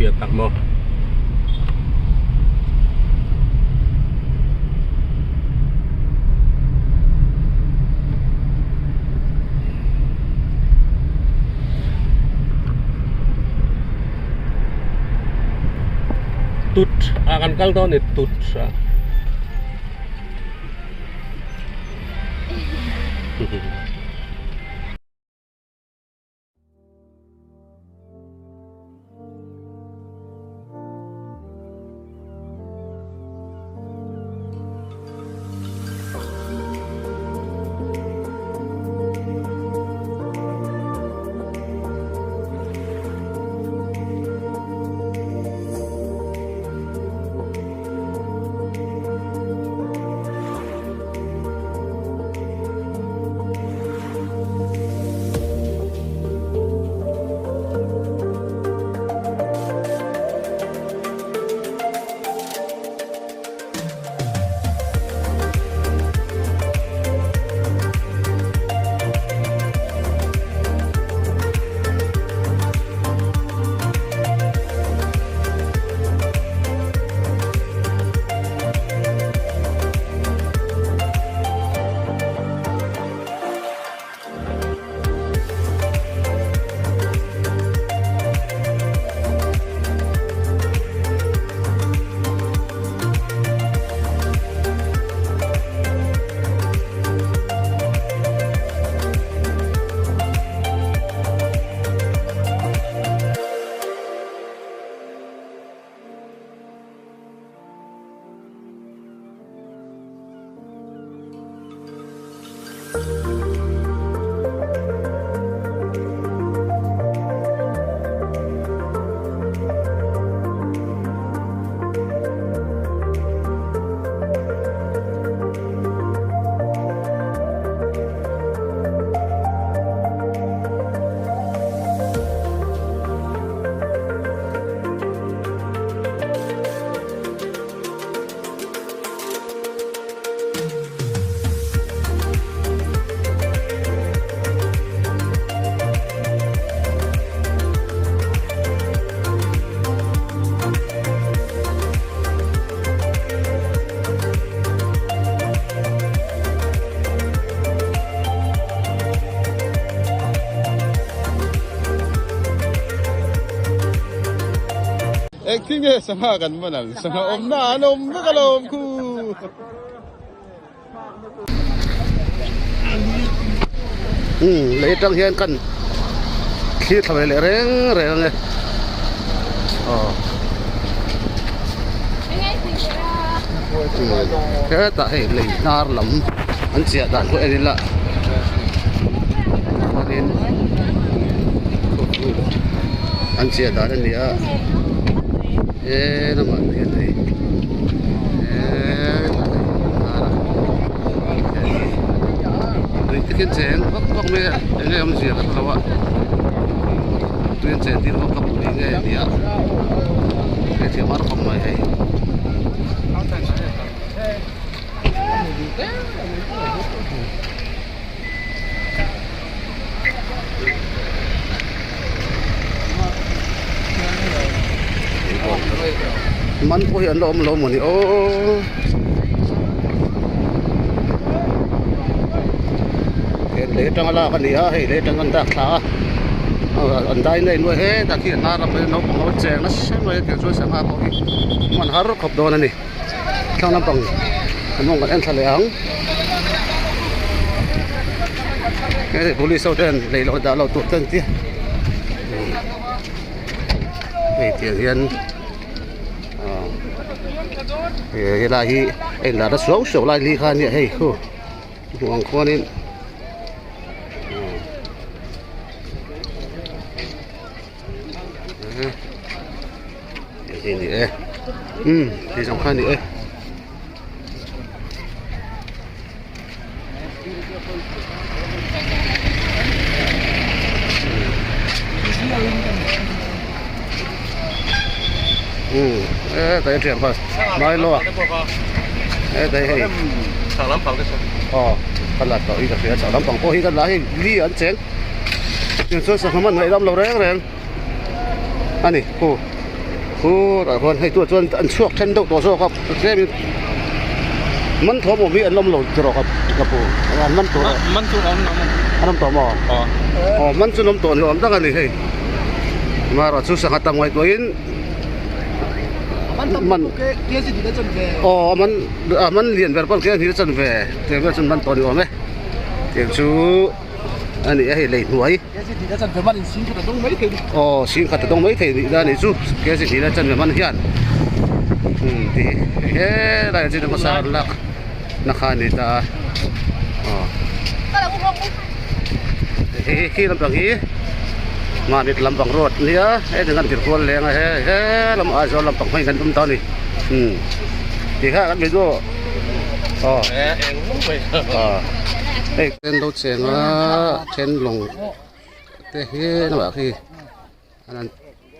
fiah tak maw. Tut ah kan kal dawn a ni tut ah. Engtin nge sangha kan man ang? Sangha awmna an awm vek alawm khu. Umm lei atang hian kan thlir thla ve leh reng reng ang e aw hetah hei lei hnar lam an chiah dan pawh en ila chuanin an chiah dan a ni a he lamah hian hei tui te khian cheng vak vak mai a enge awmzia ka hrelo a tui an chen tir vak vak ni nge ni a hrethiam har khawp mai hei. Man pawh hi an la awm lo mawni aw he lei atanga lak a ni a hei lei atang an dak thla a an dai na innuai hetah khi a hnar lam hi naupang ho cheng nasa mai a tiang chuan sangha pawh hi man har khawp dawn a ni. Thlang lampang an awm kan en thla leh ang hei police ho ten lei loh dah loh tur te an tia hei tiang hian ah helai hi a inlar na suau suau lai li kha a nia hei khu hmuh ang khuanin. Hei ni e umm hei zawng kha ni e. Umm e kai thian kha mai lo a e kai hei aw ka la tawh hi ka hria chah lampang pawh hi ka la hei li an cheng. Tichuan sangha man ngaihdam lo reng reng a ni khu. Khutah khuan hei tunah chuan an chhuak then deuh tawh zawk a tlemin man thawm awm hi an awm lo tiraw ka ka pu an man tur man chu an awm an awm tawh maw aw man chu an awm tawh ni awm tak a ni hei amaherawh chu sangha tam ngaihtuahin man aw man a man lian ber pawh ke hnih a chanve tiang vel chu an man tawh ni awm e tiang chu. A ni a hei lei hnuai aw sing khat a dawng mai thei nih na nih chu kg hnih la chanve man hian umm ti helai ah chuan hmasa an lak na kha a ni ta a aw hei hi khi lampang hi mahni lampang road a nia heti hian tirh kual leng a he he lam Aizawl lampang hmangin kan tum ta a ni umm ti kha kan video aw hei then lo cheng a then lawng te hi lamah khi an han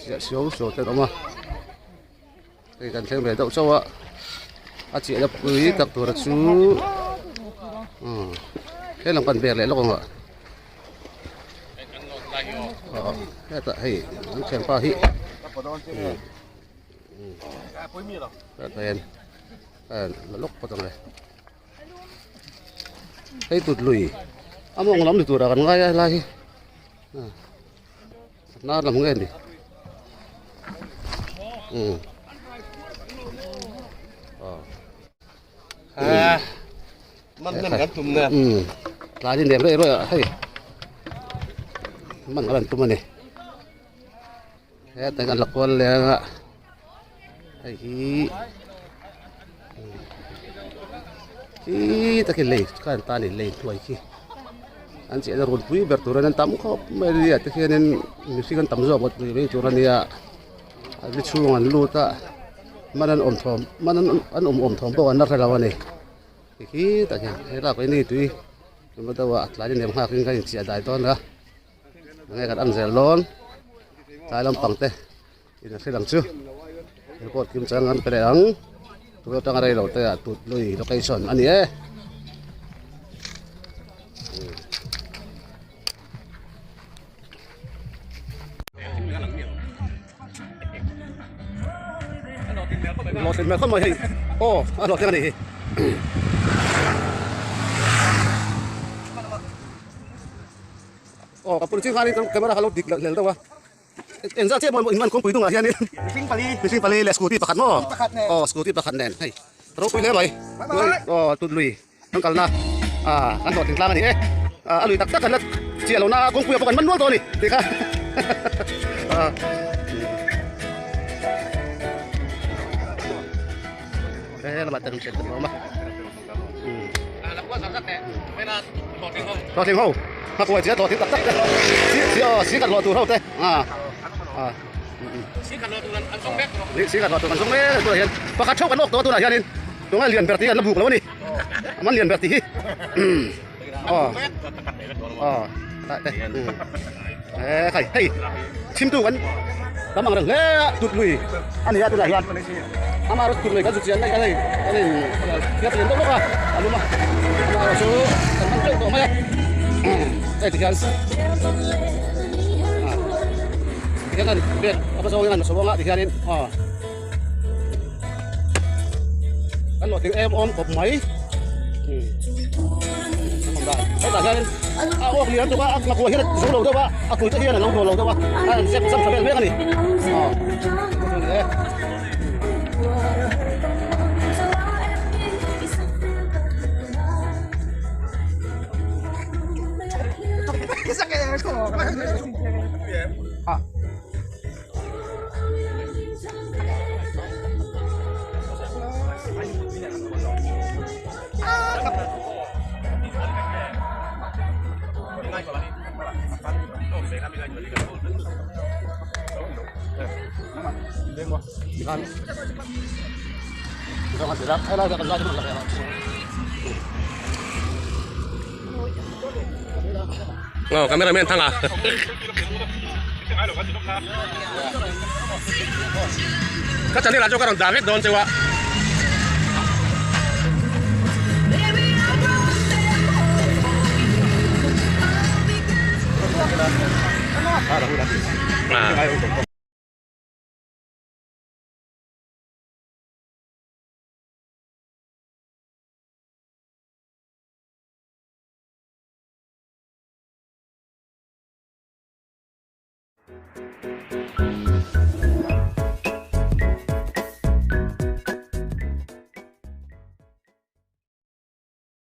chiah suau suau te an awm a hei kan thleng ve deuh chauh a a chiahna pui tak tura chu umm helam kan ber leh lawk ang ah aw hetah hei an thianpa hi umm hetah hian la lawk phawt ang e. Hei tut lui a mawng lam ni turah kan ngai a helai hi hnar lam nge ni umm umm tlai ni nem rei rei ah hei man kan han tum a ni hetah hian an la kual leng a hei hi khi takin lei khan ta a ni lei hnuai khi an chehna runpui ber tur hian an tam khawp mai a nia tikhianin mihring an tam zawk ngawt mai tur a nia a ni chhung an lut a man an awm thawm man an an awm awm thawm pawh an la hre lo a ni tikhi tak hian helai pawh hi ni tui emaw deuh a tlai ni nem nghak in kan inchiah dai dawn a. Enge kan en zel dawn tlai lampang te in a hre lang chu report kim chang an pe leh ang tun atanga rei lo te ah tut lui location a ni e. Hlawhtlin hmel khawp mai hei aw a hlawhtling a nih hi. Aw ka pun ching khanin camera kha lo dik hlel deuh a engzah chiah maw in man kawngpui dungah hianin mihring pali mihring pali leh scooty pakhat maw aw scooty pakhat nen hei ropui hle mai aw tut lui kan kalna ah kan hlawhtling tlang a ni e a lui tak tak kan la chiah lohna kawngpuiah pawh kan man nual tawh a ni tih kha ah he lamah te an hriat tur a awm a. Hlawhtling ho hmakuai chiah hlawhtling tak tak te si si aw si khat hlawh tur ho te a a si khat hlawh tur an zawng mek si khat hlawh tur an zawng mek tunah hian pakhat theuh kan awk tawh a tunah hianin tunga lian ber tih hi an la buk lo a ni a man lian ber tih hi aw aw e khai hei chhimtu kan tam ang reng hle a tut lui a ni a tunah hian amaherawh tut lui kan zu chian mai a hei kan in fiat lian deuh bawk a a lum a amaherawh chu kan hman teuh tawh mai a hei tikhian tikhian an bag a va zawng in an sawng a tikhianin aw kan hlawhtling em awm khawp mai hetah hianin a awk lian tuk a a ngakua hian a zo lo deuh a a kui te hian a lo dawl lo deuh a a in zep zam tha vel mek a ni aw e. Ờ, cameraman thằng à? Ka channel ah chuan ka rawn dah vek dawn cheu a.